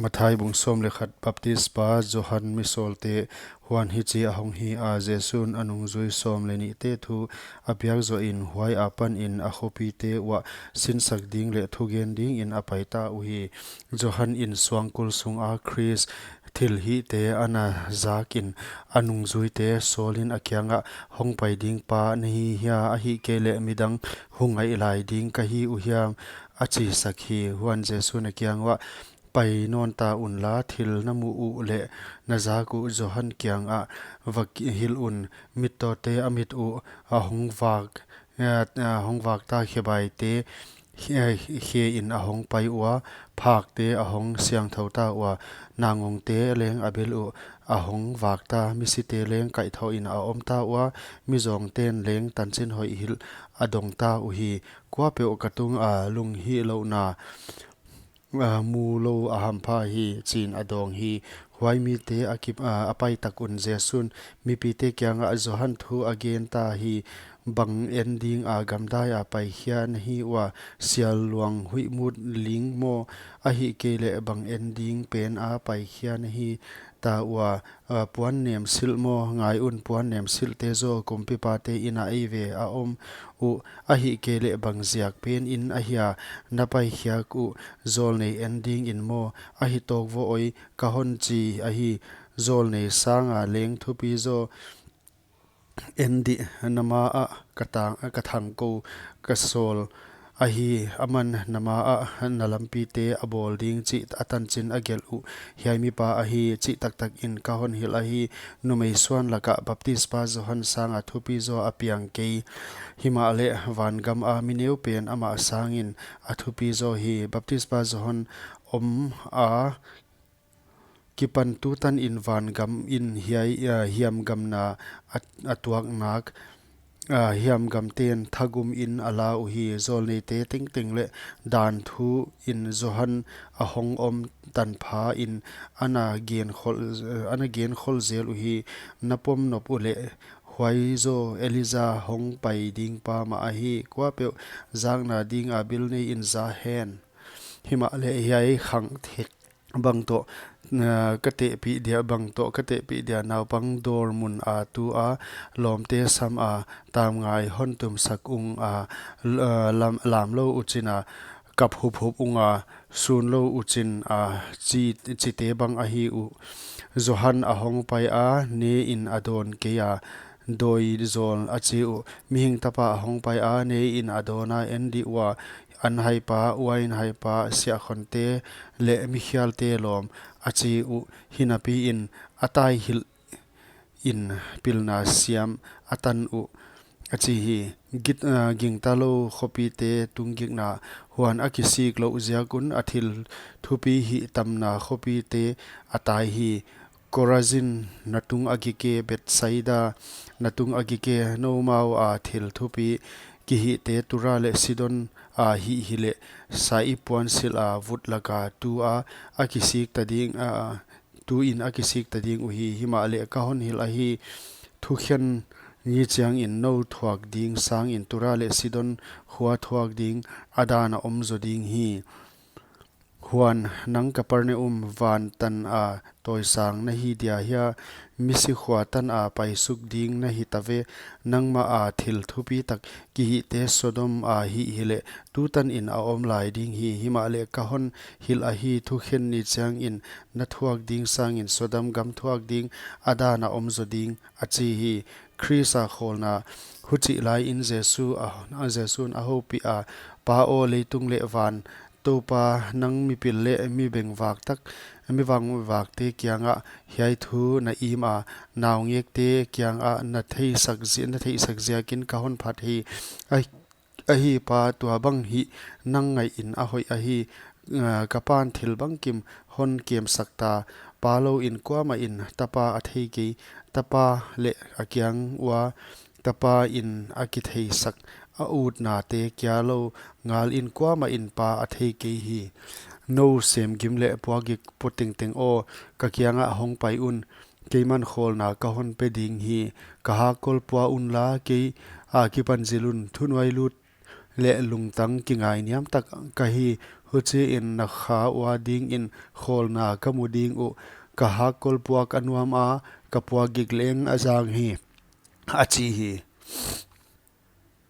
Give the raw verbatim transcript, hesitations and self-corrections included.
Matthai bung sawm leh khat. Baptispa Johan misawlte. Huan hichi ahong hi a, Jesu'n a nungzui sawm leh nihte thu a piak zoh in, huai apan in a khopite uah sinsak ding leh thugen ding in a paita uhi. Johan in suangkul sunga Khrist thilhihte ana zak in, a nungzuite sawl in a kiangah, hong pai ding pa na hi hia, ahihkeileh midang hong ngaih lai ding ka hi uhiam, a chisak hi. Huan Jesu'n a kiang uah, pai nawn ta unla, thil na muh uh leh na zak uh Johan kiangah va hilh un. Mittawte a mit uh a hong vak, eh, a hong vakta, khebaite khe, khe in a hong pai ua, phakte a hong siangthou ta ua, nangongte leng a bil uh a hong vakta, misite leng kaihthoh in a omta ua, mizawngten leng tanchin hoih hilh a dongta uhi. Kuapeuh ka tunga lunghihlouhna a, mu lou a hampha hi, chiin a dawng hi. Huai mite a kip, a, a paitak un Jesu'n mipite kiangah, Johan thu a genta hi, bang en dinga gamdai a paikhia na hi ua, sial luang huih mut ling maw, ahihkeileh bang en ding pena paikhia na hita ua, a, puan nem silh maw? Ngai un, puan nem silhte zaw kumpipate ina ei ve a om uh. Ahihkeileh bang ziak pen in ahia na paikhiak uh, zawlnei en ding in maw? Ahi tawk vo oi, ka hon chi ahi, zawlnei sanga leng thupi zaw en dih na maah ka tang, ka thangkou ka sawl ahi. Aman na maah na lampite a bawl ding chih a tanchin a gelh uh, hiai mipa ahi, chih taktak in ka hon hilh ahi. Numei suan lakah Baptispa Johan sanga thupi zaw a piang kei. Himahleh vangam a mi neu pen amah sangin a thupi zaw hi. Baptispa Johan om a, kipan tutan in vangam in hiai, a, hiamgamna a, a tuak nak, a, hiamgamten thagum in a la uhi. Zawlneite tengteng leh dan thu in Johan a hong om tanpha in ana gen khol, ana gen khol zel uhi. Na pom nop uleh, huai zaw Elija hong pai ding pa mah ahi. Kuapeuh zakna dinga bil nei in za hen. Himahleh hiai khangthak bang toh, a, ka tehpih dia, bang toh ka tehpih dia, naupang dawr mun a tu a, lawmte sam a, tamngai hon tumsak ung a, l-, a, lam, lam lou uchin a, kap huphup ung a, sun lou uchin a, chi, chihte bang ahi uh. Johan a hong pai a, ne in a dawn kei a, dawi zawl a chi uh. Mihing Tapa a hong pai a, ne in a dawn a, en dih ua, an haipa, uain haipa, siahkhonte leh mikhialte lawm, a chi uh. Hinapi in a tai hilh in pilna siam a tan uh, a chi hi. Git, a, gingta lou khopite tunggikna. Huan a kisik louh ziak un a thil thupi hihtamna khopite a tai hi. Korazin, na tung a gige, Bethsaida, na tung a gige, noumau a thil thupi kihihte Tura leh Sidon a hih hileh, saip puansilh a vut laka tu a, a kisik ta ding, a, tu in a kisik ta ding uhi. Himahleh ka hon hilh ahi, thukhen ni chiangin nou thuak ding sangin Tura leh Sidon khua thuak ding a dan a om zaw ding hi. Huan nang Kapernaum, van tan a tawisang na hi dia hia? Misi khua tan a paisuk ding na hi ta ve. Nangmah a thil thupi tak kihihte Sodom a hih hileh, tutan in a om lai ding hi. Himahleh ka hon hilh ahi, thukhen ni chiangin na thuak ding sangin Sodom gam thuak ding a dan a om zaw ding, a chi hi. Khrist a khawlna. Huchih lai in Jesu a, a Jesu'n a houpih a, Pa aw, leitung leh van Toupa, nang mipil leh mi bengvak tak, mi bengvakte kiangah hiai thu na im a, naungekte kiangah na theihsak zi-, na theihsak ziakin ka hon phat hi. Ahi, ahi Pa, tuabang hih nang ngaih in a hoih ahi. A, ka Pa'n thil bangkim hon kemsak ta. Pa lou in kuamah in Tapa a thei kei. Tapa leh a kiang ua Tapa in a kitheisak a utnate kia lou ngal in kuamah in Pa a thei kei hi. Nou semgim leh puakgik pu tengteng aw, ka kiangah hong pai un. Keiman khawlna ka hon pe ding hi. Ka hakkol pua unla, kei a kipan zil un. Thunuailut leh lungtang kingainiam tak ka hi. Huchiin na kha ua dingin khawlna ka mu ding uh. Ka hakkol puak a nuam a, ka puak gik leng a zang hi, a chi hi.